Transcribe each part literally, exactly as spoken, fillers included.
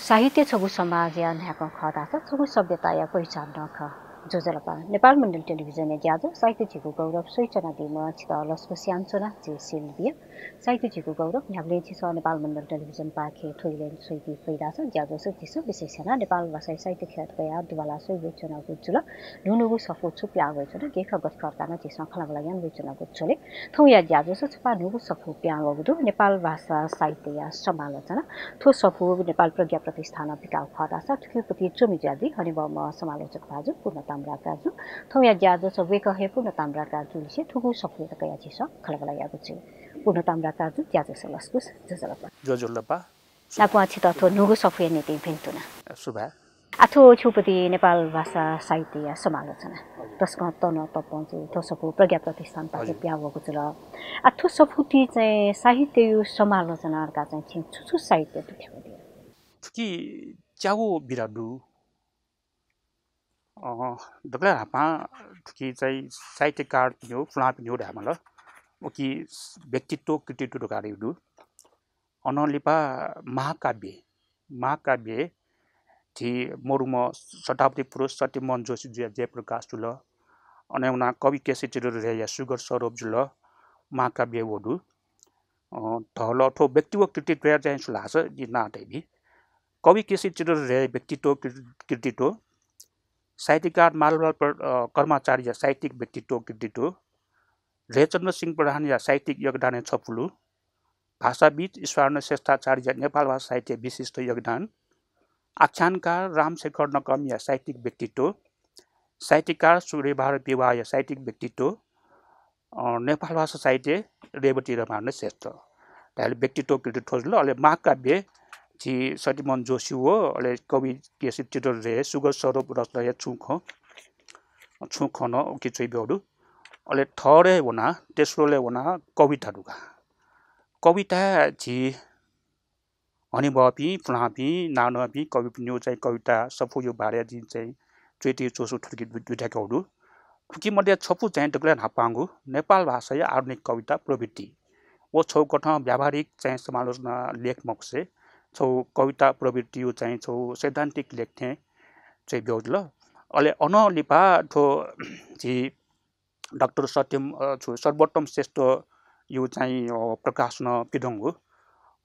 साहित्य छगू समाजया न्हाय्कं खः धाःसा छगू सभ्यताया पहिचान नं खः। ज्वजलपा। नेपाल मण्डल टेलिभिजनया ज्याझ्वः साहित्य झीगु गौरव स्वयाच्वनादीम्ह छितः लसकुस यानाच्वना, जि सिल्भिया। साहित्य झीगु गौरव न्ह्याबलें झीसं नेपाल मण्डल टेलिभिजनपाखें थ्व इलय् स्वयादी फइ धाःसा ज्याझ्वःस झीसं विशेष यानाः नेपाल भाषाया साहित्य ख्यः कयाः दुवाला स्वयावयाच्वनागु जुल। न्हून्हूगु सफू छु पिहां वयाच्वन, गय् खः गथे खः धकाः नं झीसं खँल्हाबल्हा यानावयाच्वनागु जुल। थौंया ज्याझ्वःस छपा न्हूगु सफू पिहां वःगु दु, नेपाल भाषा साहित्यया समालोचना। थ्व सफू नेपाल प्रज्ञा प्रतिष्ठानं पिकाःगु खः धाःसा थुकिया प्रति च्वमि जुयादी हनेबहःम्ह समालोचक भाजु पूर्ण ताम्राकारजु। थौंया ज्याझ्वःस वय्कः हे पूर्ण ताम्राकारजुलिसे थुगु सफूयात कयाः झीसं खँल्हाबल्हा याःगु जुइ। पूर्ण ताम्राकारजु, ज्याझ्वःस लसकुस, ज्वजलपा। ज्वजलपा। न्हापां छितः थ्व न्हूगु सफूया निंतिं भिन्तुना। सुभाय्। आ, थ्व छिगु प्रति नेपाल भाषा साहित्यया समालोचना। हजुर। तसकं तन तःपं चाहिँ थ्व सफू प्रज्ञा प्रतिष्ठानपाखें हजुर। पिहां वःगु जुल। आ, थ्व सफूति चाहिँ साहित्यया समालोचना धकाः चाहिँ छिं छु छु साहित्य दुथ्याकादिया? थुकी च्यागू विधा दु। अ, दकलय् न्हापां थुकी चाहिँ साहित्यकारपिनिगु, पुलांपिनिगु धायेमाल। उकी व्यक्तित्व, कृतित्व धकाः धइगु दु। अनं लिपा महाकाव्य, महाकाव्य झी मरुम्ह शताब्दी पुरुष सत्यमोहन जोशी जुया जयप्रकाश जुल। अन वना कवि केशरी चित्तधरया सुगत सौरभ जुल, महाकाव्य व दु। अ, धल थ्व व्यक्ति व कृतित्वया चाहिँ छु धाःसा जिं नां तयाबी। कवि केशरी चित्तधरया व्यक्तित्व कृ-, कृतित्व, साहित्यकार माधवलाल प्र-, अ, कर्माचार्यया साहित्यिक व्यक्तित्व कृतित्व, रेचन्द्र सिंह प्रधानया साहित्यिक योगदानया छपुलु, भाषाविद् ईश्वरानन्द श्रेष्ठाचार्यया नेपाल भाषा साहित्य विशिष्ट योगदान, आख्यानकार रामशेखर नकःमिया साहित्यिक व्यक्तित्व, साहित्यकार सूर्यबहादुर विवाहया साहित्यिक व्यक्तित्व, अ, नेपाल भाषा साहित्य रेवती रमानन्द श्रेष्ठ। धायेले व्यक्तित्व कृतित्व जुल। अले महाकाव्य झी सत्यमोहन जोशी व अले कवि केशरी चित्तधरया सुगत सौरभ रचनाया छुं खँ, छुं खँ नं उकी च्वइब्यू दु। अले थर्डय् वना, तेस्रोलय् वना कविता दुगा। कविता झी हनेबहःपिं, पुलांपिं, नांदंपिं कविपिनिगु चाहिँ कविता सफूया बारे जिं चाहिँ च्वय्तय् च्वसु थुकी दु-, दुथ्याकागु दु। उकी मध्ये छपु चाहिँ दकलय् न्हापांगु नेपाल भाषाया आधुनिक कविता प्रवृत्ति। व छगू कथं व्यावहारिक चाहिँ समालोचना लेख मखुसे छगू कविता प्रवृत्तिया चाहिँ छगू सैद्धान्तिक लेख थें च्वय्ब्यू जुल। अले अनं लिपा थ्व झी डाक्टर सत्यम, अ, छु, सर्वोत्तम श्रेष्ठया चाहिँ, अ, प्रकाशन पिदंगु,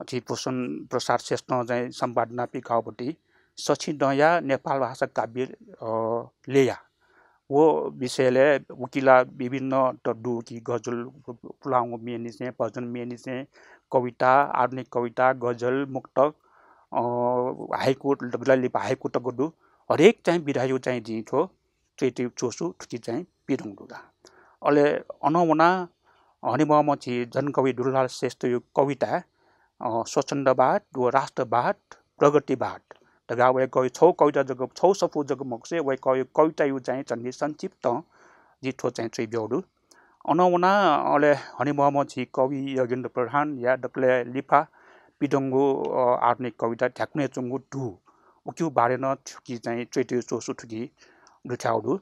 झी भूषण प्रसाद श्रेष्ठं चाहिँ सम्पादना पिकाःगु पति सछि दँया नेपाल भाषा काव्य, अ, लेया। व विषयलय् उकिला विभिन्न त दु कि गजल, पुलांगु म्येनिसें, भजन म्येनिसें, कविता, आधुनिक कविता, गजल, मुक्तक, अ, हाइकु, दकलय् लिपा हाइकु तक दु। हरेक चाहिँ विधाया चाहिँ जिं थ्व च्वय्तय् च्वसु थुकी चाहिँ पिदंगु दु ला। अले अनं वना हनेबहःम्ह झी जनकवि दुलाल श्रेष्ठया कविता, अ, स्वच्छन्दवाद व राष्ट्रवाद, प्रगतिवाद धकाः वय्कःया छगू कविता जक, छगू सफू जक मखुसे वय्कःया कविताया चाहिँ झन्डै संक्षिप्त जिं थ्व चाहिँ च्वय्ब्यू दु। अनं वना अले हनेबहःम्ह झी कवि योगेन्द्र प्रधानया दकलय् लिपा पिदंगु, अ, आधुनिक कविता ध्याकुनय् च्वंगु धू, उकिया बारे नं थुकी चाहिँ च्वय्तय् च्वसु थुकी दुथ्यागु दु।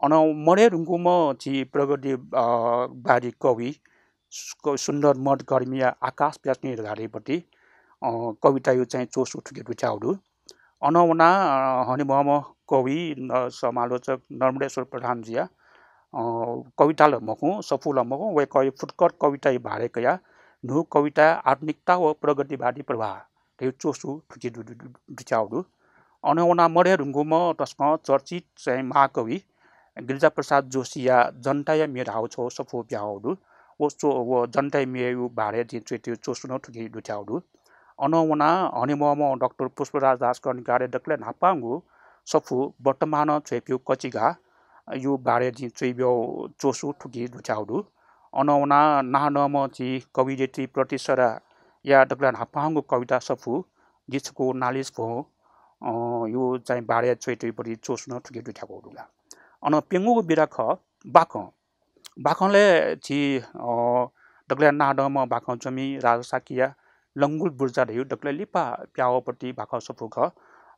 अनं मदये धुंकूम्ह झी प्रगति, अ, वादी कवि सु-, क-, सुन्दर मधकर्मीया आकाश प्याच्ने धकाः धइपति, अ, कविताया चाहिँ च्वसु थुकी दुथ्यागु दु। अनं वना, अ, हनेबहःम्ह कवि, न-, समालोचक नर्मदेश्वर प्रधानजुया, अ, कविता ला मखु, सफू ला मखु, वय्कःया फुटकर कविताया बारे कयाः न्हू कविता, आधुनिकता व प्रगतिवादी प्रवाह धइगु च्वसु थुकी दु-, दु-, दु-, दुथ्यागु दु। अनं वना मदये धुंकूम्ह तसकं चर्चित चाहिँ महाकवि गिरिजाप्रसाद जोशीया जनताया म्ये धाःगु छगू सफू पिहां वःगु दु। व च्व-, व जनताया म्येया बारे जिं च्वय्तय् च्वसु नं थुकी दुथ्यागु दु। अनं वना हनेबहःम्ह डाक्टर पुष्पराज दास कर्णिकारया दकलय् न्हापांगु सफू वर्तमानं च्वय्प्यू कचिघाःया बारे जिं च्वय्ब्यू च्वसु थुकी दुथ्यागु दु। अनं वना नांदंम्ह झी कवयित्री प्रतिसराया दकलय् न्हापांगु कविता सफू गिछकू नालिस भ्वं, अ, या चाहिँ बारे च्वय्तय् पति च्वसु नं थुकी दुथ्याकागु दु ला। अनं प्यंगूगु विधा खः बाखं। बाखंलय् झी, अ, दकलय् नांदंम्ह बाखंच्वमि राजा शाक्यया लंगुल बुर्जा धइगु दकलय् लिपा पिहां वःपति बाखं सफू खः।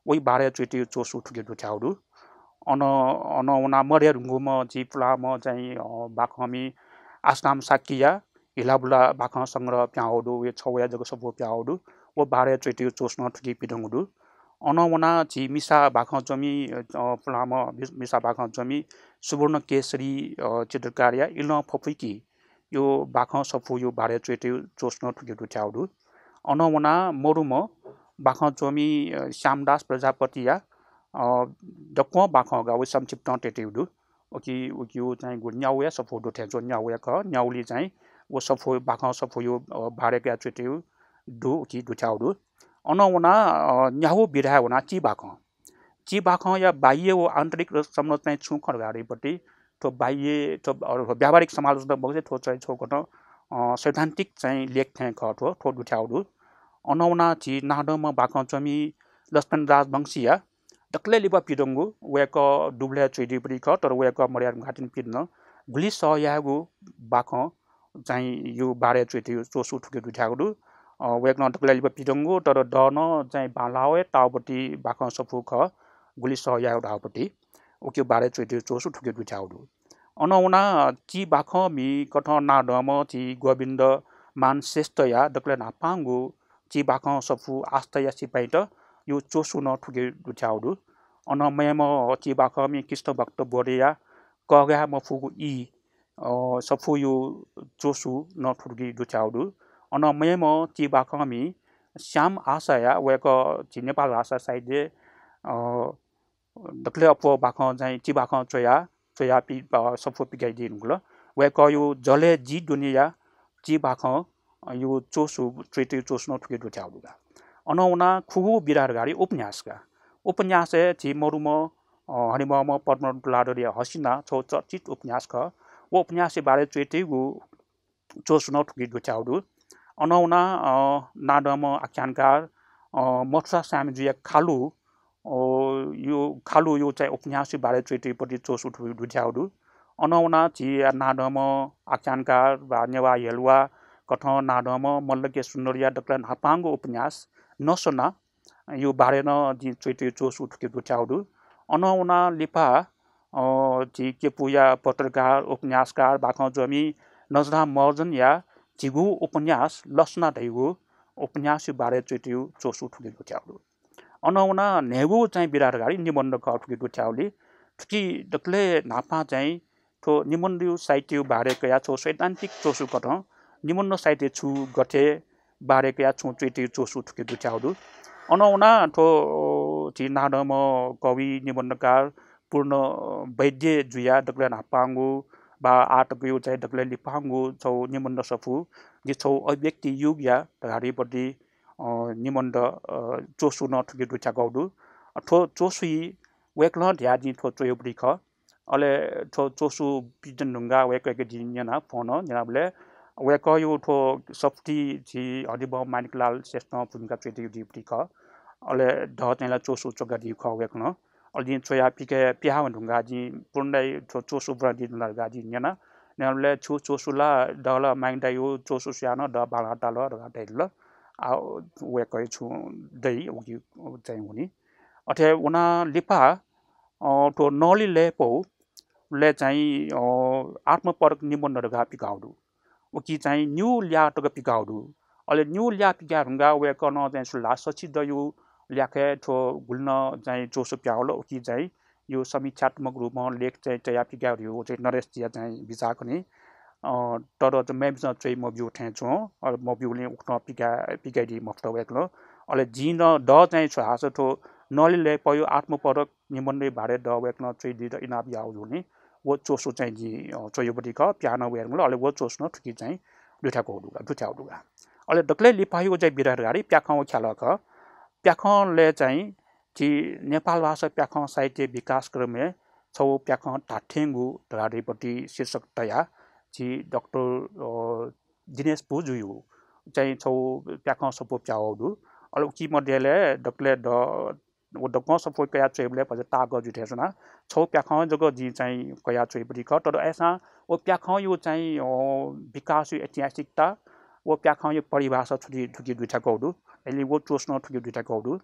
वया बारे च्वय्तय् च्वसु थुकी दुथ्यागु दु। अनं, अनं वना मदये धुंकूम्ह झी पुलांम्ह चाहिँ, अ, बाखंमि आशाराम शाक्यया हिलाबुला बाखं संग्रह पिहां वःगु दु, वया छगू वया जक सफू पिहां वःगु दु। व बारे च्वय्तय् च्वसु नं थुकी पिदंगु दु। अनं वनाः झी मिसा बाखं च्वमि, अ, पुलांम्ह मि-, मिसा बाखं च्वमि सुवर्ण केशरी, अ, चित्रकारया इलं फफुइकी यो बाखं सफूयो बारे च्वयेतयु च्वसु नं थुके दुथ्याउ दु। अनं वनाः मरुम्ह बाखं च्वमि, अ, श्यामदास प्रजापतिया, अ, दक्वं बाखंगा व संक्षिप्तं तयेतयु दु। उकी, उकियो चाहिँ गु न्याउया सफू दु थें च्वं, न्याउया खः। न्याउली चाहिँ व सफू, बाखं सफूयो, अ, बारे कया च्वयेतयु दु, उकी दुथ्याउ दु। अनं वनाः, अ, न्याहू विधाय् वनाः चिबाखं। चिबाखंया बाह्य व आन्तरिक र संरचनाय् छुं खँ धकाः धइपट्टि थ्व बाह्य, थ्व, अ, व्यावहारिक समालोचना मखु, थ्व चाहिँ छगू कथं, अ, सैद्धान्तिक चाहिँ लेख थें खः थ्व, थ्व दुथ्याउ दु। अनं वनाः झी नादँम्ह बाखं च्वमि लक्ष्मण राजवंशीया दकलय् लिपा पिदंगु, वय्कः दुबलय् च्वइदीपट्टि खः, तर वय्कः मर्यादा घातिन पिदन। गुलि सह यायेगु बाखं चाहिँ यो बारे च्वयेतयु च्वसु थुके दुथ्याउ दु। अ, वय्कलं दकलय् लिपा पिदंगु, तर दः नं चाहिँ बांलाः हे ताउपट्टि बाखं सफू खः, गुलि सह यायेगु धाउपट्टि। उकियो बारे च्वयेतयु च्वसु थुके दुथ्याउ दु। अनं वनाः चिबाखंमि कथं नादँम्ह झी गोविन्द मान श्रेष्ठया दकलय् न्हापांगु चिबाखं सफू आस्थाया सिपाइँत यो च्वसु नं थुके दुथ्याउ दु। अनं मय्म्ह चिबाखंमि कृष्णभक्त बोडेया कःघाये मफुगु ई, अ, सफूयो च्वसु नं थुके दुथ्याउ दु। अनं मय्म्ह चिबाखंमि श्याम आशाया, वय्कः झी नेपाल भाषा साहित्य, अ, दकलय् अप्वः बाखं चाहिँ चिबाखं च्वया, च्वया पि-, अ, सफू पिकाइदी धुंकल। वय्कःयो जलय् जि दुनेया चिबाखं, अ, यो च्वसु, च्वयेतयु च्वसु नं थुके दुथ्याउ दु का। अनं वनाः खुगू विधा धकाः उपन्यास का। उपन्यासय् झी मरुम्ह, अ, हनेबहःम्ह पद्मरत्न तुलाधरया हसिना छगू चर्चित उपन्यास खः। व उपन्यासया बारे च्वयेतयु च्वसु नं थुके दुथ्याउ दु। अनं वनाः, अ, नादँम्ह आख्यानकार, अ, मथुरा स्वामीजुया खालु, अ, यो खालुयो चाहिँ उपन्यासया बारे च्वयेतयु पट्टि च्वसु थुके दुथ्याउ दु। अनं वनाः झी नादँम्ह आख्यानकार वा नेवाः हेलुवा कथं नादँम्ह मल्ल के सुन्दरया दकलय् न्हापांगु उपन्यास नस्वना यो बारे नं जिं च्वयेतयु च्वसु थुके दुथ्याउ दु। अनं वनाः लिपा, अ, झी केपुया पत्रकार, उपन्यासकार, बाखं च्वमि नजरा महर्जनया झिगू उपन्यास लसना धइगु उपन्यासयो बारे च्वयेतयु च्वसु थुके दुथ्याउ दु। अनं वनाः न्हय्गू चाहिँ विधा धकाः निबन्ध खः थुके दुथ्याउली। थुकी दकलय् न्हापां चाहिँ थ्व निबन्धयो साहित्ययो बारे कयाः छगू सैद्धान्तिक च्वसु कथं निबन्ध साहित्य छु गथे बारे कयाः छुं च्वयेतयु च्वसु थुके दुथ्याउ दु। अनं वनाः थ्व, अ, झी नादँम्ह कवि निबन्धकार पूर्ण वैद्य जुया दकलय् न्हापांगु वा आःतकयो चाहिँ दकलय् लिपांगु छगू निबन्ध सफू, जि छगू अभिव्यक्ति युगया धकाः धइपट्टि, अ, निबन्ध, अ, च्वसु नं थुके दुथ्याकउ दु। अ, थ्व च्वसुइ वय्कलं धया जिं थ्व च्वयापट्टि खः। अले थ्व च्वसु पिदन धुंकाः वय्कःयाके जिं न्यना, फोन न्यनाबलय् वय्कःयो थ्व सफुती झी हनेबहःम्ह माणिकलाल श्रेष्ठं भूमिका च्वयादीगु दीपट्टि खः। अले दः चाहिँ ला च्वसु च्वकादीगु खः वय्कलं। अले जिं च्वया पिकाये, पिहां वने धुंकाः जिं पूर्ण दाइ थ्व च्वसु ब्वनादी धुन ला धकाः जिं न्यना। न्यनाबलय् छु च्वसु ला, दः ला माणिक दाइयो च्वसु सुयां नं दः बांलाः ताल धकाः धयादिल। आ, वय्कःयो छुं दइ, उकी चाहिँ हुनि। अथे वनाः लिपा, अ, थ्व नली लय्पौ लय् चाहिँ, अ, आत्मपरक निबन्ध धकाः पिकाउ दु। उकी चाहिँ निगू ल्याः तक पिकाउ दु। अले निगू ल्याः पिकाये धुंकाः वय्कलं चाहिँ सुलाः सछि दँयु ल्याखय् थ्व गुलि नं चाहिँ च्वसु पिहां वल, उकी चाहिँ यो समीक्षात्मक रूपं लेख चाहिँ तयाः पिकाये धइगु चाहिँ नरेशजुया चाहिँ बिचाः खनी। अ, तर चाहिँ मेपिन्सं च्वइ मब्यू थें च्वं, अ, मब्यूलिं उकथं पिका-, पिकाइदी मफुत वय्कलं। अले जिं नं दः चाहिँ छु धाःसा थ्व नली लय्पौयो आत्मपरक निबन्धयो बारे दः वय्कलं च्वयादीत इनाप याःगु जूगुलिं व च्वसु चाहिँ जिं, अ, च्वयापट्टि खः, पिहां नं वये धुंकल। अले व च्वसु नं थुकी चाहिँ दुथ्याकउ दु का, दुथ्याउ दु का। अले दकलय् लिपायो चाहिँ विधा धकाः प्याखं व ख्यालः खः। प्याखं लय् चाहिँ झी नेपाल भाषा प्याखं साहित्य विकास क्रमय् छगू प्याखं धात्थेंगु धकाः धइपट्टि शीर्षक तयाः झी डाक्टर, अ, दिनेश भुजु जुयु चाहिँ छगू प्याखं सफू पिहां वःगु दु। अले उकी मध्ये लय् दकलय् द-, व दक्वं सफू कयाः च्वयेबलय् भचा ताःगः जुइ थें च्वना। छगू प्याखं जक जिं चाहिँ कयाः च्वयापट्टि खः, तर अय्सां व प्याखंयो चाहिँ, अ, विकासयो ऐतिहासिकता, व प्याखंयो परिभाषा थुकी, थुकी दुथ्याकउ दु। अले व च्वसु नं थुकी दुथ्याकउ दु।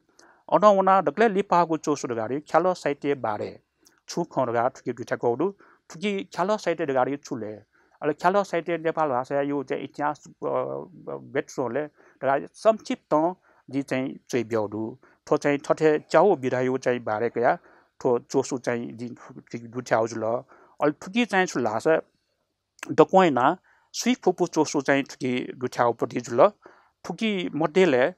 अनं वनाः दकलय् लिपागु च्वसु धकाः ख्यालः साहित्य बारे छु खँ धकाः थुकी दुथ्याकउ दु। थुकी ख्यालः साहित्य धकाः छु ले? अले ख्यालः साहित्य नेपाल भाषायो चाहिँ इतिहास, अ, बेट्सोले धकाः संक्षिप्तं जिं चाहिँ च्वयाब्यू दु। थ्व चाहिँ थथे च्याउ विधायु चाहिँ बारे कयाः थ्व च्वसु चाहिँ जिं दुथ्याउ जुल। अले थुकी चाहिँ छु धाःसा दक्वं यानाः सुइ फुपू च्वसु चाहिँ थुकी दुथ्याउ पति जुल। थुकी मध्येले, अ,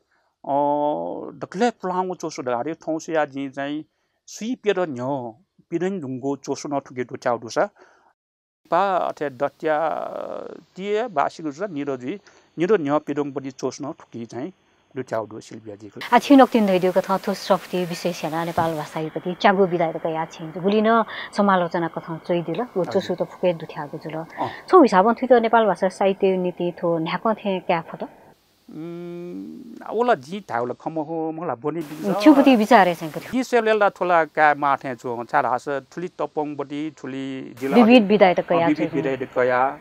दकलय् पुलांगु च्वसु धकाः थौंसिया जिं चाहिँ सुइ प्यदँ न्ह्यः प्यदँ धुंगु च्वसु नं थुकी दुथ्याउ दुसा पा अथे दत्या तिये बासिगु जुल निदँ जुइ, निदँ न्ह्यः प्यदँ पति च्वसु नं थुकी चाहिँ दुथ्याउ दु सिल्भिया जी। आ, छिं नकतिनि धयादीगु कथं थ्व सफुति विशेष यानाः नेपाल भाषाया प्रति च्यागू विधायु कयाः छिं गुलि नं समालोचना कथं च्वइदिल, व हजुर। च्वसुत फुक्क दुथ्याःगु जुल। अँ। छगू हिसाबं थुइत नेपाल भाषा साहित्यया निंतिं थ्व न्ह्याकं थें काये फत? उम्, व ला जिं धायेगु ला खँ मखु, मखु ला ब्वनीपिन्सं। छिगु प्रति विचार हे चाहिँ कथं? जिं स्वयेबलय् ला थ्व ला काये माः थें च्वं, छाय्धाःसा थुलि तप्वंगु पति, थुलि जिं ला विविध अध्ययन, विधायु त अँ, कयाः विविध च्वयेबलय्। विधायु त कयाः,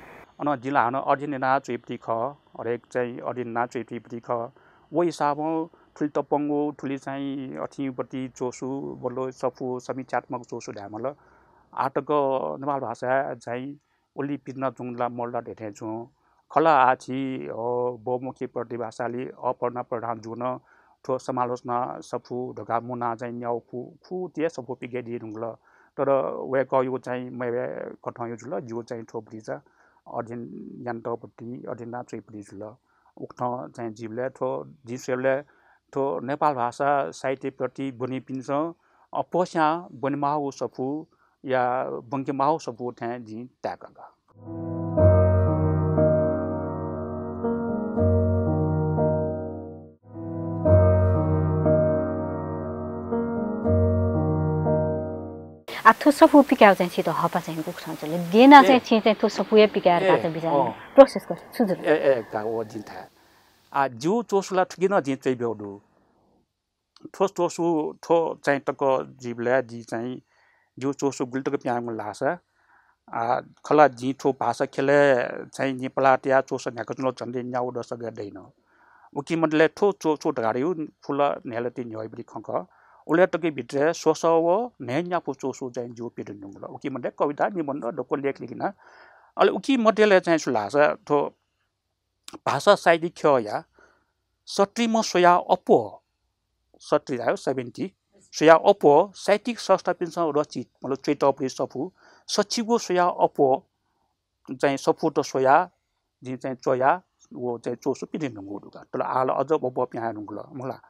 अन जिं ला हानं अध्ययन याना च्वइपति खः, हरेक चाहिँ अध्ययन याना च्वइपति खः। व हिसाबं थुलि तप्वंगु, थुलि चाहिँ अथिं पति च्वसु, बल्ल सफू, समीक्षात्मक च्वसु धायेमाल। आः तक नेपाल भाषा चाहिँ उलि पिदना च्वंगु ला मदु ला धइथें च्वं। खला आः झी, अ, बहुमुखी प्रतिभाशाली अपर्णा प्रधान जुं नं थ्व समालोचना सफू धकाः मुनाः चाहिँ न्याउ खु, खुतिया सफू पिकादी धुंकल। तर वय्कःयागु चाहिँ मय्कथंयागु जुल, जिगु चाहिँ थ्व भतिचा अध्ययन यानातःपति, अध्ययन याना च्वइपति जुल। उकथं चाहिँ जिबलय् थ्व, जिं स्वयेबलय् थ्व नेपाल भाषा साहित्य प्रति ब्वनीपिन्सं अप्वःस्यां ब्वनेमाःगु सफू या ब्वंकेमाःगु सफू थें जिं ताय्का का। आ, थ्व सफू पिकायेगु चाहिँ छित हःपाः चाहिँ गुकथं जुल? गय् यानाः चाहिँ ए। छिं चाहिँ थ्व सफू हे पिकाये ए, धकाः चाहिँ बिचाः अँ। यानाः process कथं छु जुल? ए, ए, का, व जिं धाये। आ, जिगु च्वसु ला थुकी नं जिं च्वइब्यूगु दु। थ्व च्वसु, थ्व चाहिँ तक जिबलय् जि चाहिँ जिगु च्वसु गुलि तक पिहां वल धाःसा, आ, खला जिं थ्व भाषा ख्यलय् चाहिँ जिं पलाः तयाः च्वसु न्ह्याकाच्वनागु झन्डै न्यागू दशक दइन। उकी मध्यलय् थ्व च्वसु धकाः धइगु फुल न्हय्लति न्ह्यः वइपति खँ खः। उलि तक भित्रय् स्वसः व न्हय्न्यापु च्वसु चाहिँ जिगु पिदँ धुंकल। उकी मध्यय् कविता, निबन्ध, दक्व लेख लिकिना। अले उकी मध्यलय् चाहिँ छु धाःसा थ्व भाषा साहित्य ख्यःया सत्रीम्ह स्वयाः अप्वः, सत्री धायेगु seventy, स्वयाः अप्वः साहित्यिक संस्थापिन्सं रचित, मतलब च्वयातःपति सफू, सछिगू स्वयाः अप्वः चाहिँ सफूत स्वयाः, जिं चाहिँ च्वयाः, व चाहिँ च्वसु पिने धुंकूगु दु का। तर आः ला अझ अप्वः पिहां वये धुंकल, मखु ला।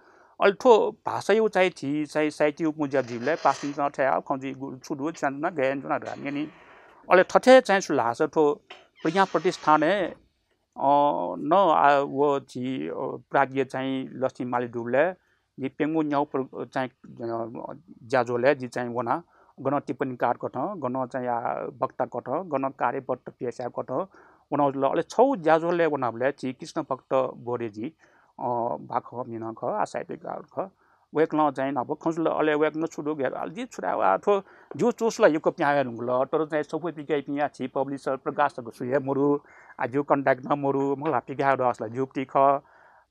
अले थ्व भाषायागु चाहिँ झी चाहिँ साहित्ययागु मुँज्या जुइबलय् पासापिन्सं थथे याः खँ जुइगु छु दु, छु यानाच्वना, गय् यानाच्वना धकाः न्यनी। अले थथे चाहिँ छु धाःसा थ्व प्रज्ञा प्रतिष्ठानय् अ, नं आ, व झी, अ, प्राज्ञ चाहिँ लक्ष्मी माली दुबलय् जि प्यंगू न्यागू प्र-, चाहिँ, अ, ज्याझ्वलय् जि चाहिँ वना, गनं टिप्पणीकार कथं, गनं चाहिँ आ, वक्ता कथं, गनं कार्यपत्र पेश याय् कथं वना जुल। अले छगू ज्याझ्वलय् वनाबलय् झी कृष्ण भक्त बोरे जि, अ, बाखं मिनं खः, आ, साहित्यकार खः। वय्कलं चाहिँ नाप खँ जुल, अले वय्कलं छु दु गय्, अले जि छु धाये, आ, थ्व जिगु च्वसु ला यक्व पिहां वये धुंकल, तर चाहिँ सफू पिकाइपिं या झी publisher प्रकाशक सु हे मरु, आ, जिगु contact नं मरु, मखु ला, पिकाये दःसा ला ज्यूपति खः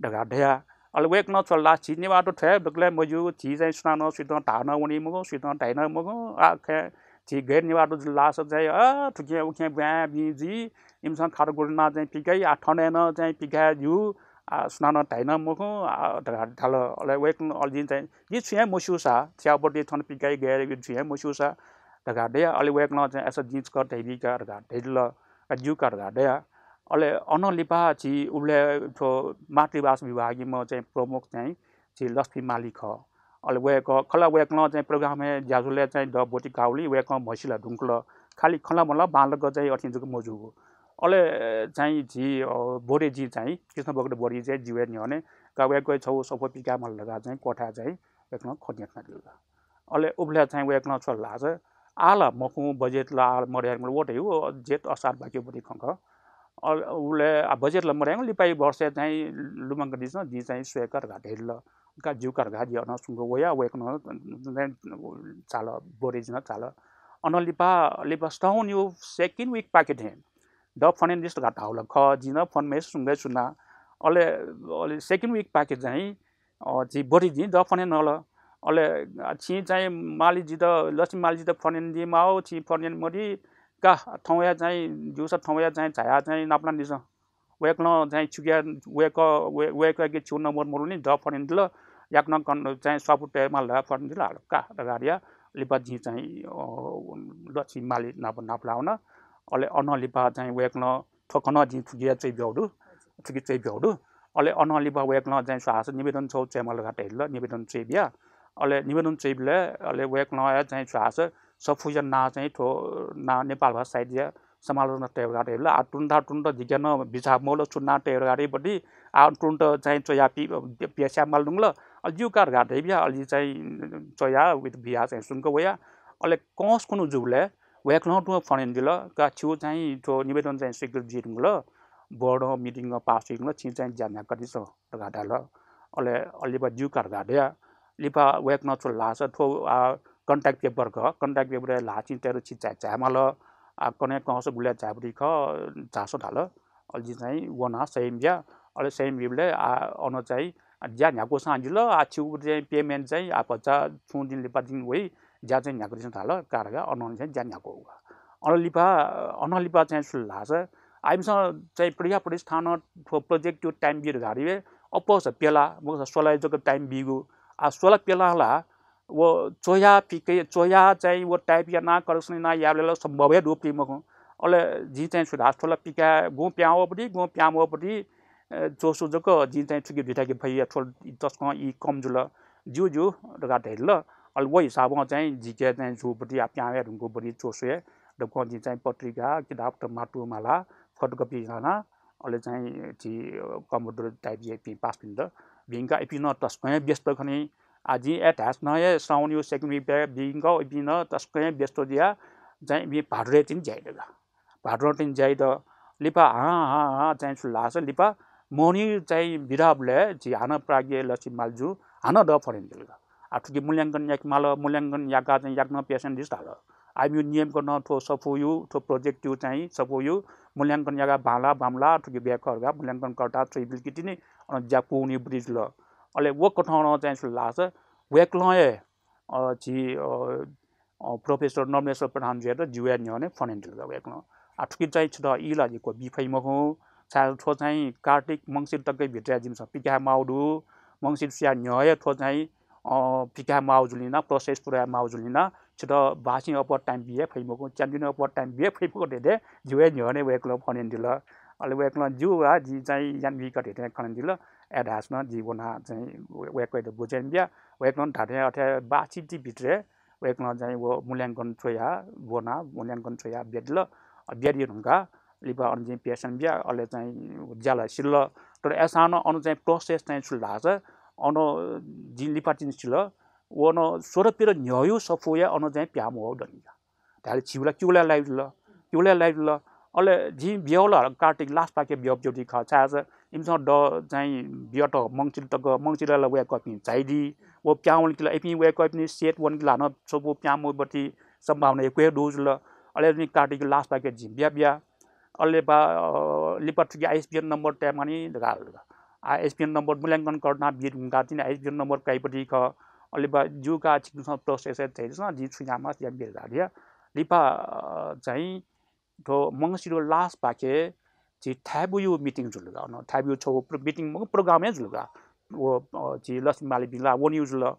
धकाः धया। अले वय्कलं छु ला, झी नेवाःत थ्व हे दकलय् मज्यू, झी चाहिँ सुनानं सुइतं धाः नं वनी मखु, सुइतं धाइ नं मखु, आ, खँ झी गैर नेवाःत जुल धाःसा चाहिँ, आ, थुखें उखें ब्वाँय् बिं जुइ, इमिसं खात गुलि यानाः चाहिँ पिकाइ, आ, थन हे नं चाहिँ पिकाये ज्यू, आ, सुनानं धाइ नं मखु, आ, धकाः धाल। अले वय्कलं अले जिं चाहिँ, जि छुं हे मस्यूसा, थ्याउपति थन पिकाइ गय् छु हे मस्यूसा धकाः धया। अले वय्कलं चाहिँ, अय्सा जिं छकः धयाबी का धकाः धयादिल, का ज्यू का धकाः धया। अले अनं लिपा झी उबलय् थ्व मातृभाषा विभागयाम्ह चाहिँ प्रमुख चाहिँ झी लक्ष्मी माली खः। अले वय्कः, खला वय्कलं चाहिँ program हे ज्याझ्वलय् चाहिँ दः ब्वति काःगुलिं वय्कलं म्हसिला धुंकल। खालि खँ ला मल्ला, बांलाक चाहिँ अथें जक मजूगु। अले चाहिँ झी, अ, बोरे जि चाहिँ, कृष्ण भक्त बोरे जि चाहिँ जिगु हे न्ह्यःने का वय्कःया छगू सफू पिकाये माल धकाः चाहिँ क्वथाय् चाहिँ वय्कलं खँ न्ह्यथनादिल। अले उबलय् चाहिँ वय्कलं छु ला धाःसा, आः ला मखु, budget ला आः ला मदयेगु, व धइगु जेठ असार बाकी ब्वति खँ खः। अले उबलय्, आ, budget ला मदयेगु, लिपाया वर्षय् चाहिँ लुमंकादिसँ, जिं चाहिँ स्वये का धकाः धयादिल। का ज्यू का धकाः जि अनं सुंक वया, वय्कलं चाहिँ झाल, बोरे जि नं झाल। अनं लिपा, लिपा साउनया second week पाखे थें दः फोन यानादिसँ धकाः धाःगु ला खः, जिं नं फोन मयासें सुंक हे सुना। अले, अले second week पाखे चाहिँ अ, झी बोरे जिं दः फोन यानाहल। अले, अ, छिं चाहिँ माली जितः, लक्ष्मी माली जितः फोन यानादी माः, छिं फोन यानामदी का, थौंया चाहिँ, ज्यूसा थौंया चाहिँ झायाः चाहिँ नापलानादिसँ। वय्कलं चाहिँ छुकिया, वय्कः, वय्-, वय्कःयाके छिगु नम्बर मदुनि, दः फोन यानादिल, याकनं कन चाहिँ स्वापू तयेमाल धकाः फर्न दिल हल्का धकाः धया। लिपा जिं चाहिँ, अ, लक्ष्मी माली नाप नापलाः वन। अले अनं लिपा चाहिँ वय्कलं थ्व खनं जिं थुकिया च्वय् ब्यौ दु, थुकी च्वय् ब्यौ दु। अले अनं लिपा वय्कलं चाहिँ छु धाःसा निवेदन छौ च्वयेमाल धकाः धइल, निवेदन च्वय् बिया। अले निवेदन च्वय् बिले अले वय्कलं हे चाहिँ छु धाःसा सफूया नां चाहिँ थ्व नां नेपाल भाषा साहित्यया समालोचना तये धकाः धइल। आ तुरुन्त तुरुन्त जिके नं बिचाः मौल छु नां तये धकाः धइपट्टि आ तुरुन्त चाहिँ च्वया पि-, पिया स्याये माल धुंकल। अले ज्यू का धकाः धइबिया अले चाहिँ च्वया बिया चाहिँ सुंक वया। अले कंस खुन्हु जूबलय् वय्कलं तुं फोन यानादिल का छिगु चाहिँ थ्व निवेदन चाहिँ स्वीकृत जुइ धुंकल। बोर्ड meeting पास जुइ धुंकल, छिं चाहिँ ज्या न्ह्याकादिसँ धकाः धाल। अले अले लिपा ज्यू का धकाः धया। लिपा वय्कलं छु धाःसा थ्व, आ, contact paper का, contact paper ल्हाः छिं तयेत छि झाये, झाये माल। आ, कन्हय् कंस गुलय् झायेपट्टि खः, झासँ धाल। अले जिं चाहिँ वना sign बिया। अले sign बिबलय् आ, अन चाहिँ ज्या न्ह्याक्वसां जिल, आ, छिगु चाहिँ payment चाहिँ आ, भचा छुं दिन लिपा जिं वइ, ज्या चाहिँ न्ह्याकादिसँ धाल, का धकाः अनं चाहिँ ज्या न्ह्याक्वः। अन लिपा, अनं लिपा चाहिँ छु धाःसा आ, इमिसं चाहिँ प्रज्ञा प्रतिष्ठानं थ्व project यो time बी धकाः धइबलय् अप्वःसा प्यला, मखुसा स्वलाय् जक time बीगु। आ, स्वला प्यला ला व च्वया पिके, च्वया चाहिँ व type याना correction याना यायेबलय् ला सम्भव हे दु पति मखु। अले जिं चाहिँ छु धाःसा थ्व ला पिकाये गुं पिहां वःपति, गुं पिहां वःपति, अ, च्वसु जक जिं चाहिँ थुकी दुइथाके फैया थ्व तसकं ई कम जुल। ज्यू ज्यू धकाः धइल। अले व हिसाबं चाहिँ जिके चाहिँ जूपति आ पिहां वये धुंकूपति च्वसु हे दक्वं जिं चाहिँ पत्रिका, किताब त मातु माला, photocopy याना, अले चाहिँ झी, अ, computer type याइपिं पासापिन्त भिंका इपिं नं तसकं हे व्यस्त खनी। आ, जिं ए धायेस नं हे श्रावणयु second week बिंक इपिं नं तसकं हे व्यस्त जुया चाहिँ इपिं भादुरै तिनि ज्याइ दगा। भादुरै तिनि ज्याइ द लिपा हां, हां, हां, चाहिँ छु धाःसा लिपा मोहनी चाहिँ बिदाबलय् झी हानं प्राज्ञ लक्ष्मी मालजु हानं द फोन यानादिल का। आ, थुकी मूल्यांकन याके माल, मूल्यांकन याका चाहिँ याकनं patient दिस धाल। आ, इमियु नियम कथं थ्व सफूयु, थ्व project यु चाहिँ सफूयु मूल्यांकन याका बांला, बांमला, थुकी ब्याक का, मूल्यांकनकर्ता च्वइबिल कि तिनि, अन ज्या पूवनी बृज ल। अले व कथं चाहिँ छु धाःसा वय्कलं हे, अ, झी, अ, अ, professor नमलेश्वर प्रधान जुयात जिगु हे न्ह्यःने फोन यानादिल का वय्कलं। आ, थुकी चाहिँ छित ई ला जिगु बी फइ मखु। छाय् थ्व चाहिँ कार्तिक मंसिर तक भित्र जिमिसं पिकाये माउ दु। मंसिर सुया न्ह्यः हे थ्व चाहिँ, अ, पिकाये माउ जुलिना, process पुरा याये माउ जुलिना, छित बासिं अप्वः time बिये फइ मखु, च्यान्दिन अप्वः time बिये फइ मखु धइधइ जिगु हे न्ह्यःने वय्कलं फोन यानादिल। अले वय्कलं ज्यू आ, जिं चाहिँ यानाबी का धइधइ खँ यानादिल। ए धाःसा नं जिं वना चाहिँ वय्कःयात बुझे यानाबिया। वय्कलं धाःथें अथे बासिति भित्र वय्कलं चाहिँ व मूल्यांकन च्वया वना, मूल्यांकन च्वया ब्यादिल। अ, ब्यादी धुंका लिपा अन जिं patient बिया, अले चाहिँ ज्या ला सिल। तर अय्सां नं अन चाहिँ process चाहिँ छु धाःसा अन जिं लिपा तिनि सिल। व अन सोह्र पिर न्ह्यःयु सफूया अन चाहिँ पिहां मवः दनि का। धायेले झीगु ला क्यू ला live जुल, क्यू ला live जुल। अले जिं ब्यः ला कार्तिक last पाखे ब्यः ब्यदी खः। छाय् धाःसा इमिसं द चाहिँ ब्यत मंसिर तक, मंसिर ला वय्कःपिं झाइदी। व पिहां वन कि ला इपिं वय्कःपिनि set वन कि ला हानं सफू पिहां मवःपति सम्भावना यक्व हे दु जुल। अले नि कार्तिक last पाखे जिं ब्या ब्या। अले लिपा, अ, लिपा थुकी ISBN number तये मानि धकाः धाल। आ, ISBN number मूल्यांकनकर्तां बी धुंकाः तिनि ISBN number काइपति खः। अले लिपा ज्यू का छिकपिन्सं process हे झाइदिसँ, जिं छु याये मास्ति यानाबी धकाः धया। लिपा, अ, चाहिँ थ्व मंसिर last पाखे झी थाय्‌बुयु meeting जुल का। अन थाय्‌बुयु छगू प्र-, meeting मखु, program हे जुल का। व, अ, झी लक्ष्मी मालीपिं ला वनियु जुल। अ,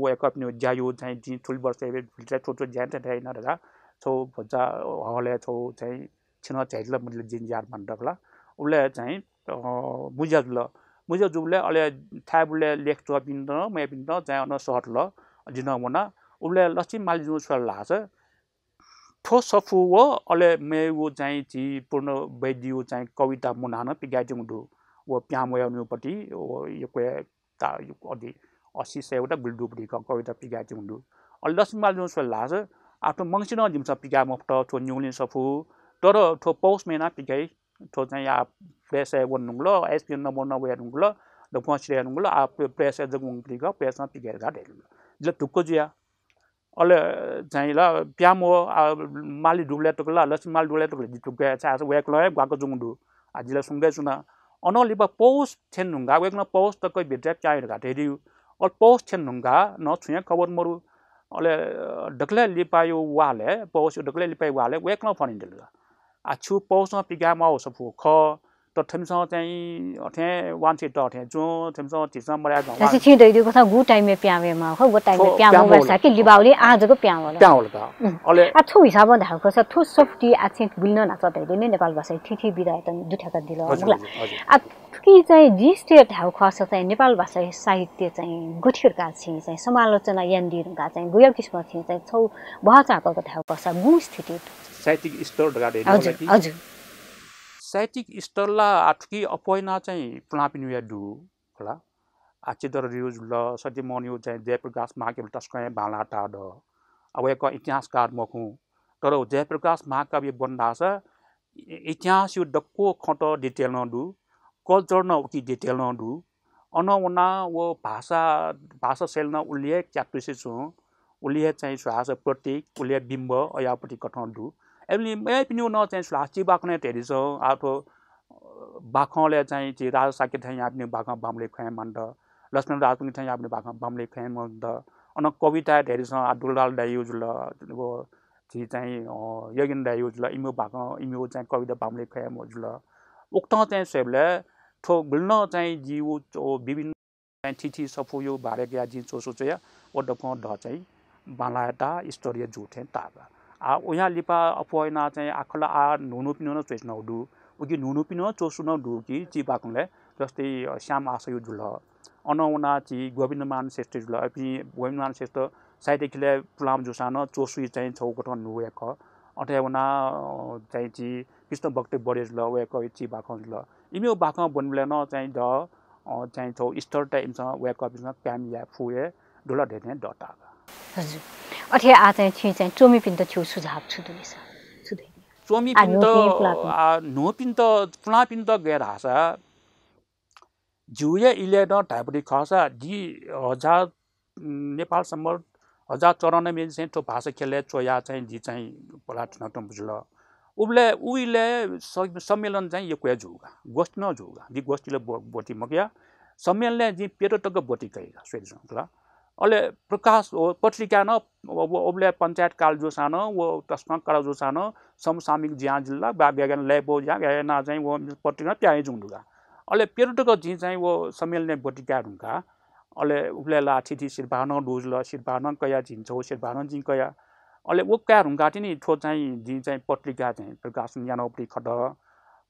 वय्कःपिनिगु ज्यायु चाहिँ जिं थुलि वर्ष हे भित्र थ्व थ्व ज्या याना याना धकाः छगू भचा hall-य् छगू चाहिँ छेँ नं झाइदिल मदिल जिं याद मदुगु ला। उबलय् चाहिँ, अ, मुँज्या जुल। मुँज्या जूबलय् अले थाय्‌बुलय् लेख च्वःपिन्त, मेपिन्त चाहिँ अन सःतल। जि नं वना। उबलय् लक्ष्मी मालीजुं छु धाल धाःसा थ्व सफू व अले मेगु चाहिँ झी पूर्ण वैद्ययु चाहिँ कविता मुना नं पिकायेत्यंगु दु। व पिहां मवःनिउपति व यक्व हे ता-, अति असी सय वटा गुलि दुपति क-, कविता पिकायेत्यंगु दु। अले लक्ष्मी मालीजुं छु धाल धाःसा आ थ्व मंसिरं जिमिसं पिकाये मफुत, थ्व निगुलिं सफू, तर थ्व पौष महिनां पिकाइ। थ्व चाहिँ आ press-य् वने धुंकल, ISBN number नं वये धुंकल, दक्वं सिधये धुंकल, आ प्र-, press-य् जक वंपति क, press-नं पिकाइ धकाः धयादिल। जिं ला ढुक्क जुया। अले चाहिँ ला पिहां मवः, आ, माली दुबलय् तक ला, लक्ष्मी माली दुबलय् तक ला जि ढुक्क हे, छाय् धाःसा वय्कलं हे ग्वाक जूगु दु। आ, जि ला सुंक हे च्वना। अनं लिपा पौष थ्यने धुंकाः, वय्कलं पौष तक भित्र पिहां वइ धकाः धयादिल। अले पौष थ्यने धुंकाः नं छुं हे खबर मरु। अले, अ, दकलय् लिपायु वालय्, पौषयु दकलय् लिपायु वालय् वय्कलं फोन यानादिल का। आ, छु पौषं पिकाये माःगु सफू खः, त थेमिसं चाहिँ अथें वांछ्वय् तः थें च्वं, थेमिसं झीसं मरय् गं वां। झीसं छिं धयादीगु कथं गु time-य् पिहां वयेमाः खः, व time-य् थ्व पिहां पिहां मवःसा वल। कि लिबाः उलि आः जक पिहां वल। पिहां वल का। उम्। अले आ, थ्व हिसाबं धायेगु खःसा थ्व सफुती आः छिं गुलि नं न्हाचः धयादी नि नेपाल भाषाया थीथी विधायात दुथ्याकादिल, हजुर, मखुला। हजुर, हजुर। आ, थुकी चाहिँ जिं स्वयेत धायेगु खःसा चाहिँ नेपाल भाषाया साहित्य चाहिँ गथे धकाः छिं चाहिँ समालोचना यानादी धकाः चाहिँ गुया किसिमं छिं चाहिँ छगू भचा कक धायेगु खःसा गु स्थिति दु? साहित्यिक स्तर धकाः धयादी हजुर, होला कि? हजुर। साहित्यिक स्तर ला आः थुकी अप्वः यानाः चाहिँ पुलांपिनिगु हे दु, खला। आः चित्तधरयागु जुल, सत्यमोहनयागु चाहिँ जयप्रकाश महाकवियात तसकं हे बांलाः ताः दु। आः वय्कः इतिहासकार मखु, तर जयप्रकाश महाकवि ब्वन धाःसा इ-, इतिहासयागु दक्व खँत detail नं दु, culture नं उकी detail नं दु। अन वनाः व भाषा, भाषा शैली नं उलि हे क्यातुसे च्वं, उलि हे चाहिँ छु धाःसा प्रतीक, उलि हे बिम्ब अज्याःगु प्रतीक कथं दु। अय्‌बलय् मेपिनिगु नं चाहिँ छु धाःसा चिबाखनय् धयादिसँ, आः थ्व, अ, बाखंलय् चाहिँ झी राजा शाक्य थें याःपिनिगु बाखं बांमलाः खँ याये मानत, लक्ष्मण राजपूत थें याःपिनिगु बाखं बांमलाः खँ याये मानत। अन कविताय् धयादिसँ, आः दुलाल दाइयागु जुल, व झी चाहिँ, अ, यज्ञेन्द्र दाइयागु जुल, इमिगु बाखं, इमिगु चाहिँ कविता बांमलाः खँ याये मानत जुल। उकथं चाहिँ स्वयेबलय् थ्व गुलि नं चाहिँ जिगु, अ, विभिन्न चाहिँ थीथी सफूयागु बारे कयाः जिं च्वसु च्वया, व दक्वं दः चाहिँ बांलाः ताः, स्तरीय जू थें ताः। आः वयां लिपा अप्वः यानाः चाहिँ आः खला आः न्हून्हूपिनिगु नं च्वसु नं दु। उकी न्हून्हूपिनिगु च्वसु नं दु कि चिबाखनलय्, जस्तै, अ, श्याम आशायागु जुल। अन वनाः झी गोविन्दमान श्रेष्ठ जुल। अपिं गोविन्दमान श्रेष्ठ साहित्य ख्यलय् पुलांम्ह जूसां नं च्वसुइ चाहिँ छगू कथं न्हू हे खः। अथे वनाः, अ, चाहिँ झी कृष्ण भक्त बडे जुल, वय्कःयागु चिबाखं जुल। इमिगु बाखं ब्वनेबलय् नं चाहिँ द, अ, चाहिँ छगू स्तरता इमिसं, वय्कःपिन्सं कायम याये फु हे दु ला धयाथें दः ताः। हजुर। अथे आः चाहिँ छिं चाहिँ च्वमिपिन्त छिगु सुझाव छु दु नि सर? छु दु? च्वमिपिन्त, आः न्हूपिं पुलांपिं। आः न्हूपिन्त, पुलांपिन्त गय् धाःसा, जिगु हे इलय् नं धायेपट्टि खःसा, जि हजार, उम्, नेपाल सम्बत हजार चौरानब्बे निसें थ्व भाषा ख्यलय् च्वयाः चाहिँ जि चाहिँ पलाः थुनाच्वंम्ह जुल। उबलय्, उ इलय् स-, सम्मेलन चाहिँ यक्व हे जूगु का, गोष्ठी नं जूगु का। जि गोष्ठीलय् ब्व-, ब्वति मकया, सम्मेलनय् जिं प्यदँ तक ब्वति कया का, स्वये धुंकल। अले प्रकाश, व पत्रिका नं, व, व, उबलय् पञ्चायत काल जूसां नं, व तसकं कडा जूसां नं, समसामयिक ज्या जुल ला, बा, गय् गय् यानाः लय्‌पौ ज्या, गय् गय् यानाः चाहिँ व पत्रिका नं पिहां हे जूगु दु का। अले प्यदँ तक जिं चाहिँ व सम्मेलनय् ब्वति काये धुंकाः, अले उबलय् ला थीथी सिरपाः नं दु जुल, सिरपाः नं कया, झिंछगू सिरपाः नं जिं कया। अले व काये धुंकाः तिनि थ्व चाहिँ जिं चाहिँ पत्रिका चाहिँ प्रकाशन यानागु पति खः।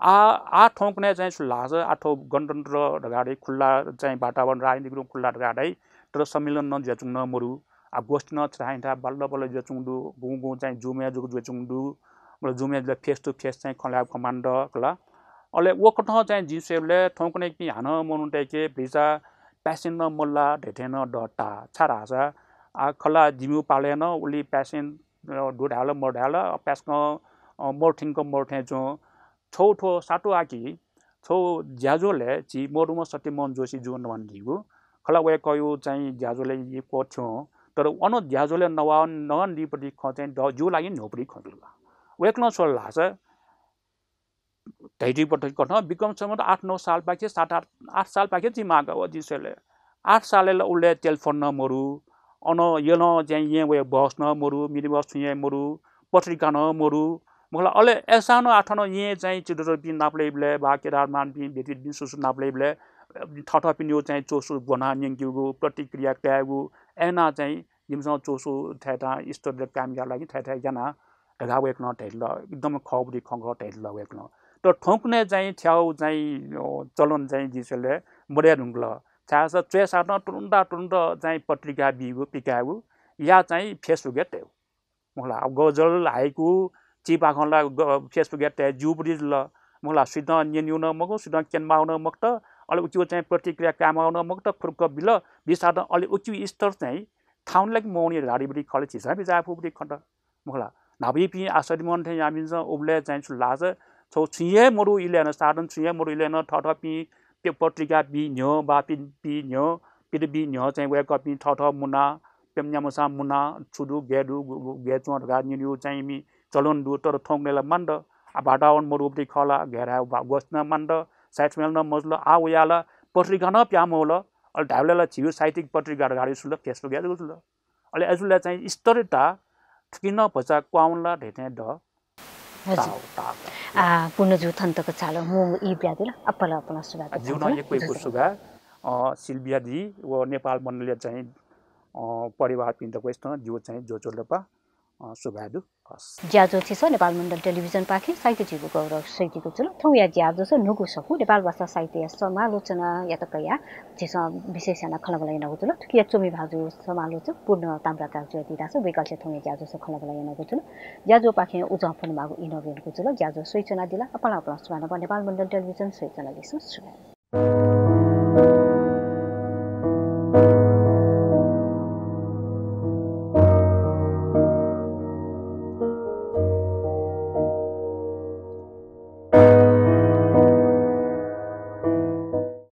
आ, आ थौंकन्हय् चाहिँ छु धाःसा, आ थ्व गणतन्त्र धकाः धाइ, खुल्ला चाहिँ वातावरण, राजनीतिक रूपं खुल्ला धकाः धाइ, तर सम्मेलन नं जुयाच्वंगु नं मरु। आ गोष्ठी नं छथाय् छथाय् बल्ल बल्ल जुयाच्वंगु दु, गुं गुं चाहिँ Zoom-य् जक जुयाच्वंगु दु। मतलब Zoom-य् जुल face to face चाहिँ खँ ल्हायेगु खँ मानत खला। अले व कथं चाहिँ जिं स्वयेबलय् थौंकन्हय्‌पिं हानं मनूतय्‌के भचा passion नं मदु ला धयाथें नं दः ताः। छाय् धाःसा आ खला जिमिगु पालय् नं उलि passion, अ, दु धाये ला मदु धाये ला, पाय्‌सकं, अ, मरु थेंक मरु थें च्वं। छगू थ्व सातु आः कि छगू ज्याझ्वलय् झी मदुम्ह सत्यमोहन जोशी जु नवानादीगु खला, वय्‌कःयागु चाहिँ ज्याझ्वलय् यक्व थ्यं, तर अन ज्याझ्वलय् नवा-, नवानादीपति खँ चाहिँ द-, जिगु लागि न्ह्यःपति खँ जुल का। वय्‌कलं छु धाल धाःसा, धयादीपति कथं विक्रम सम्वत आठ नौ सालपाखे, सात आठ, आठ सालपाखे जिं माः का व जिं स्वयेबलय्। आठ सालय् ला उबलय् telephone नं मरु, अन यलं चाहिँ येँ वये bus नं मरु, minibus छुं हे मरु, पत्रिका नं मरु। मखु ला, अले अय्‌सां नं आः थन येँ चाहिँ चित्तधरपिं नापलाइबलय् वा केदारमानपिं, व्यक्तिपिं सुसु नापलाइबलय् थःथःपिनिगु चाहिँ च्वसु ब्वनाः न्यंकेगु, प्रतिक्रिया कायेगु, अय् यानाः चाहिँ जिमिसं च्वसु थय्‌थाय् स्तरीय कायम यायेगु लागि थय्‌थय् याना धकाः वय्‌कलं धयादिल। एकदम खःपति खँ खः धयादिल वय्‌कलं। तर थौंकन्हय् चाहिँ थ्व चाहिँ, अ, चलन चाहिँ जिं स्वयेबलय् मदये धुंकल। छाय्‌धाःसा च्वय्‌साथं तुरुन्त तुरुन्त चाहिँ पत्रिका बीगु, पिकायेगु या चाहिँ Facebook-य् तयेगु। मखु ला, अब गजल, हाइकु, चिबाखं ला ग-, Facebook-य् तये ज्यूपति जुल। मखु ला, सुयातं न्यनेगु नं मखु, सुयातं क्यनेमाःगु नं मखुत, अले उकिया चाहिँ प्रतिक्रिया कायेमाःगु नं मखुत, फुक्क बिल, बिसातं अले उकिया स्तर चाहिँ थाउन ला कि मवनी धकाः धाइपति खँ ला झीसं बिचाः याये फुपति खँ त। मखु ला, न्हापायापिं आः सत्यमोहन थें याःपिन्सं उबलय् चाहिँ छु धाःसा, छगू छुं हे मरु इलय् नं, साधन छुं हे मरु इलय् नं थःथःपिं प्य-, पत्रिका बी न्ह्यः वा पि-, बी न्ह्यः, पित बी न्ह्यः चाहिँ वय्‌कःपिं थःथः मुनाः, प्यम्ह न्याम्हसां मुनाः, छु दु, गय् दु, गु-, गु-, गय् च्वं धकाः न्यनेगु चाहिँ इमि चलन दु, तर थौंकन्हय् ला मानत। आः वातावरण मरुपति खः ला, गय् धाये वा गोष्ठी नं मानत, साहित्य सम्मेलन नं मजुल, आः वयाः ला पत्रिका नं पिहां मवल। अले धायेबलय् ला झीगु साहित्यिक पत्रिका धकाः धाइ सुल, Facebook-य् जक जुल। अले अय्‌जूगुलिं चाहिँ स्तरीयता थुकिं नं भचा क्वहां वन ला धयाथें दः। हजुर। ताः हो, ताः हो। आ, पूर्ण जु थन तक चाल, मू ई ब्यादिल, अप्पल अप्पल सुभाय्। आ, जिगु नं यक्व यक्व सुभाय्। अ, सिल्भिया दी व नेपाल मण्डलया चाहिँ, अ, परिवारपिन्त क्वय्‌सं जिगु चाहिँ ज्वजलपा, अ, सुभाय् दु। हस्। ज्याझ्वः छिसः नेपाल मण्डल टेलिभिजन पाखें साहित्य जीव गौरव स्वइदीगु जुल। थौंया ज्याझ्वःसं न्हूगु सफू नेपाल भाषा साहित्यया समालोचनायात कयाः झीसं विशेष यानाः खँल्हाबल्हा यानागु जुल। थुकिया च्वमि भाजु समालोचक पूर्ण ताम्राकार जुयादी धाःसा वय्‌कःयात थौंया ज्याझ्वःसं खँल्हाबल्हा यानागु जुल। ज्याझ्वःपाखें उजं फ्वनेमाःगु ई नं ब्वनेगु जुल। ज्याझ्वः स्वयाच्वनादिल। अपालं अपालं सुभाय् नं नेपाल मण्डल टेलिभिजन स्वयाच्वनादिसँ। सुभाय्।